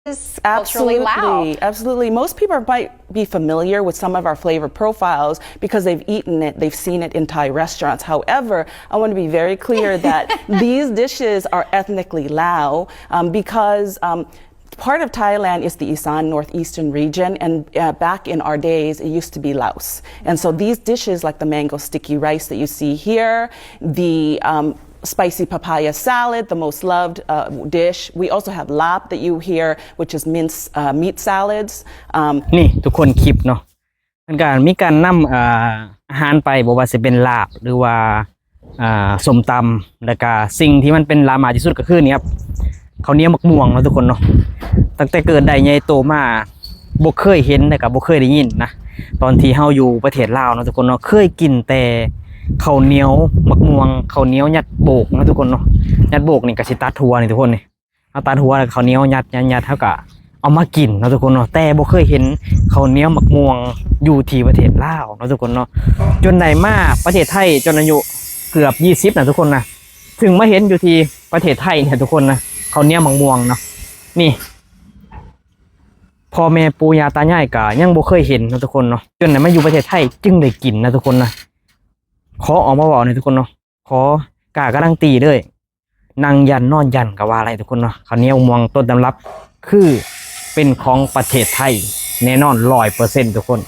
is culturally Lao. Absolutely, absolutely. Most people might be familiar with some of our flavor profiles because they've eaten it, they've seen it in Thai restaurants. However, I want to be very clear that these dishes are ethnically Lao, um, because, um, part of Thailand is the Isan, northeastern region, and, uh, back in our days, it used to be Laos. And so these dishes, like the mango sticky rice that you see here, the, um, spicy papaya salad, the most loved, uh, dish. We also have lap that you hear, which is minced, uh, meat salads. Um, ນີ້ທຸກຄົນ ຄລິບເນາະ ເພິ່ນກໍມີການນຳ ເອີ ອາຫານໄປ ບໍ່ວ່າຊິເປັນລາບ ຫຼືວ່າ ເອີ ສົ້ມຕຳ ແລ້ວກໍສິ່ງທີ່ມັນເປັນລາມາທີ່ສຸດກໍຄືນີ້ຄັບ ເຂົ້າໜຽວໝາກມ່ວງເນາະທຸກຄົນເນາະ. ຕັ້ງແຕ່ເກີດໄດ້ໃຫຍ່ໂຕມາ ບໍ່ເຄີຍເຫັນ ແລ້ວກໍບໍ່ເຄີຍໄດ້ຍິນນະ ຕອນທີ່ເຮົາຢູ່ປະເທດລາວເນາະທຸກຄົນເນາະ ເຄີຍກິນແຕ່ເຂົ້າໜຽວໝາກມ່ວງ ເຂົ້າໜຽວຍັດໂບກເນາະທຸກຄົນເນາະ. ຍັດໂບກນີ້ກໍຊິຕັດຫົວນີ້ທຸກຄົນນີ້ ເຮົາຕັດຫົວແລ້ວເຂົ້າໜຽວຍັດໆ ເຮົາກໍເອົາມາກິນເນາະທຸກຄົນເນາະ. ແຕ່ບໍ່ເຄີຍເຫັນເຂົ້າໜຽວໝາກມ່ວງຢູ່ທີ່ປະເທດລາວເນາະທຸກຄົນເນາະ ຈົນໄດ້ມາປະເທດໄທ ຈົນອາຍຸເກືອບຊາວນະທຸກຄົນນະ ເພິ່ງມາເຫັນຢູ່ທີ່ປະເທດໄທນີ້ທຸກຄົນນະ ເຂົ້າໜຽວໝາກມ່ວງເນາະ. ນີ້ ພໍ່ແມ່ປູ່ຍ່າຕາຍາຍກໍຍັງບໍ່ເຄີຍເຫັນເນາະທຸກຄົນເນາະ ຈົນໄດ້ມາຢູ່ປະເທດໄທຈຶ່ງໄດ້ກິນນະທຸກຄົນນະ. ຂໍອອກມາເວົ້ານີ້ທຸກຄົນເນາະ ຂໍກ້າການันตีເລີຍ ນັ່ງຢັນນອນຢັນກໍວ່າໄດ້ທຸກຄົນເນາະ. ເຂົ້າໜຽວມ່ວງຕົ້ນຕຳລັບຄືເປັນຂອງປະເທດໄທແນ່ນອນຮ້ອຍເປີເຊັນທຸກຄົນ.